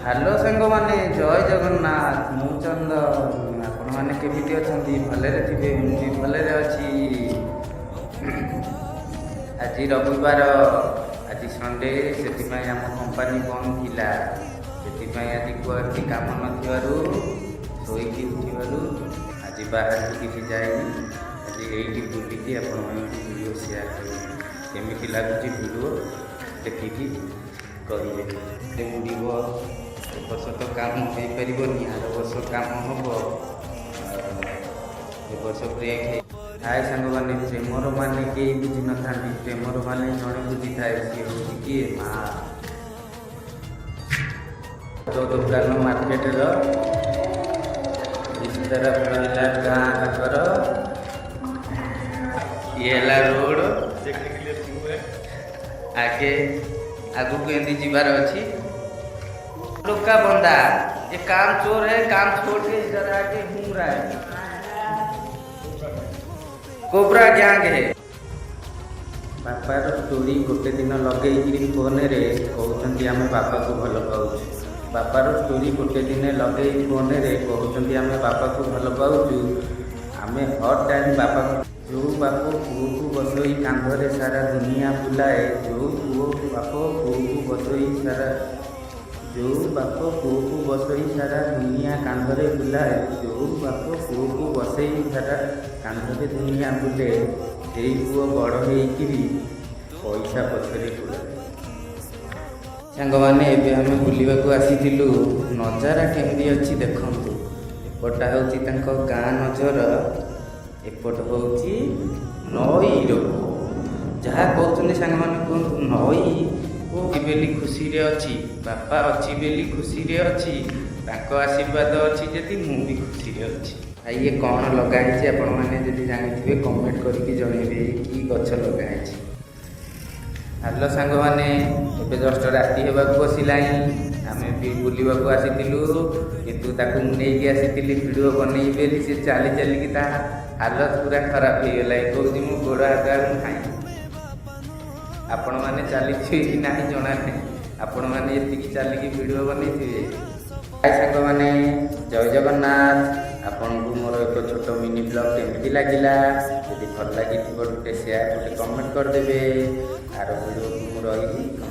Hello ସାଙ୍ଗମାନେ, ଜୟ ଜଗନ୍ନାଥ। ମୁଁ ଚନ୍ଦନ। ଆପଣମାନେ କେମିତି ଅଛନ୍ତି? ଭଲରେ ଥିବେ। ମୁଁ ବି ଭଲରେ ଅଛି। ଆଜି ରବିବାର, ଆଜି ସଣ୍ଡେ, ସେଥିପାଇଁ ଆମ କମ୍ପାନୀ ବନ୍ଦ ଥିଲା। ସେଥିପାଇଁ ଆଜି କୁଆଡ଼େ କାମ ନଥିବାରୁ, ଶୋଇକି ଉଠିବାରୁ ଆଜି ବାହାରକୁ କିଛି ଯାଇନି। ଆଜି ଏଇଠି ବୁଲିକି ଆପଣମାନଙ୍କୁ ଭିଡ଼ିଓ ସେୟାର କରିବି। କେମିତି ଲାଗୁଛି ଭିଡ଼ିଓ ଦେଖିକି କହିବେ। ବୁଡ଼ିବ। ଏ ବର୍ଷ ତ କାମ ହେଇପାରିବନି, ଆର ବର୍ଷ କାମ ହେବ। ଏ ବର୍ଷ ବ୍ରେକ୍ ହେଇ। ହାଏ ସାଙ୍ଗମାନେ, ପ୍ରେମର ମାନେ କେହି ବୁଝିନଥାନ୍ତି। ପ୍ରେମର ମାନେ ଜଣେ ବୁଝିଥାଏ। ସିଏ ହେଉଛି କିଏ? ମା। ତ ଦୋକାନ ମାର୍କେଟର इस तरफ ରହିଲା ଗାଁ ତାଙ୍କର। ଇଏ ହେଲା ରୋଡ଼। देखने के लिए व्यू है। ଆଗେ ଆଗକୁ ଏମିତି ଯିବାର ଅଛି। लोग का बंदा ये काम चोर है। काम छोड़ के इधर आके घूम रहा है। कोबरा गैंग है। ବାପାର ଷ୍ଟୋରି ଗୋଟେ ଦିନ ଲଗେଇକିରି ଫୋନରେ କହୁଛନ୍ତି, ଆମେ ବାପାକୁ ଭଲ ପାଉଛୁ। ବାପାର ଷ୍ଟୋରି ଗୋଟେ ଦିନ ଲଗେଇ ଫୋନରେ କହୁଛନ୍ତି, ଆମେ ବାପାକୁ ଭଲ ପାଉଛୁ। ଆମେ ହର୍ ଟାଇମ୍ ବାପାକୁ। ଯେଉଁ ବାପ ପୁଅକୁ ବସେଇ କାନ୍ଧରେ ସାରା ଦୁନିଆ ବୁଲାଏ, ଯେଉଁ ପୁଅ ବାପ ପୁଅକୁ ବସେଇ ସାରା, ଯେଉଁ ବାପ ପୁଅକୁ ବସେଇ ସାରା ଦୁନିଆ କାନ୍ଧରେ ବୁଲାଏ, ଯେଉଁ ବାପ ପୁଅକୁ ବସେଇ ସାରା କାନ୍ଧରେ ଦୁନିଆ ବୁଲେ, ସେଇ ପୁଅ ବଡ଼ ହେଇକିରି ପଇସା ପଛରେ ବୁଲାଏ। ସାଙ୍ଗମାନେ, ଏବେ ଆମେ ବୁଲିବାକୁ ଆସିଥିଲୁ। ନଜାରା କେମିତି ଅଛି ଦେଖନ୍ତୁ। ଏପଟଟା ହେଉଛି ତାଙ୍କ ଗାଁ ନଜର, ଏପଟ ହେଉଛି ନଈର। ଯାହା କହୁଛନ୍ତି ସାଙ୍ଗମାନେ କୁହନ୍ତୁ। ନଈ ବୋଲି ଖୁସିରେ ଅଛି, ବାପା ଅଛି ବୋଲି ଖୁସିରେ ଅଛି। ତାଙ୍କ ଆଶୀର୍ବାଦ ଅଛି ଯଦି ମୁଁ ବି ଖୁସିରେ ଅଛି। ଭାଇ, ଇଏ କ'ଣ ଲଗା ହେଇଛି? ଆପଣମାନେ ଯଦି ଜାଣିଥିବେ, କମେଣ୍ଟ କରିକି ଜଣେଇବେ କି ଗଛ ଲଗା ହେଇଛି। ହ୍ୟାଲୋ ସାଙ୍ଗମାନେ, ଏବେ ଜଷ୍ଟ ରାତି ହେବାକୁ ବସିଲାଣି। ଆମେ ବି ବୁଲିବାକୁ ଆସିଥିଲୁ, କିନ୍ତୁ ତାକୁ ମୁଁ ନେଇକି ଆସିଥିଲି ଭିଡ଼ିଓ ବନେଇବି ବୋଲି। ସେ ଚାଲି ଚାଲିକି ତା ହାଲତ ପୁରା ଖରାପ ହେଇଗଲା। କହୁଛି, ମୁଁ ଗୋଡ଼ ହାତ ଆଉ ନାହିଁ। ଆପଣମାନେ ଚାଲିଥିବେ କି ନାହିଁ ଜଣା ନାହିଁ। ଆପଣମାନେ ଏତିକି ଚାଲିକି ଭିଡ଼ିଓ ବନେଇଥିବେ। ହାଏ ସାଙ୍ଗମାନେ, ଜୟ ଜଗନ୍ନାଥ। ଆପଣଙ୍କୁ ମୋର ଏକ ଛୋଟ ମିନି ବ୍ଲଗ୍ କେମିତି ଲାଗିଲା? ଯଦି ଭଲ ଲାଗିଥିବ, ଗୋଟେ ସେୟାର, ଗୋଟେ କମେଣ୍ଟ କରିଦେବେ। ଆର ଭିଡ଼ିଓକୁ ମୁଁ ରହିଲି। ନମସ୍କାର।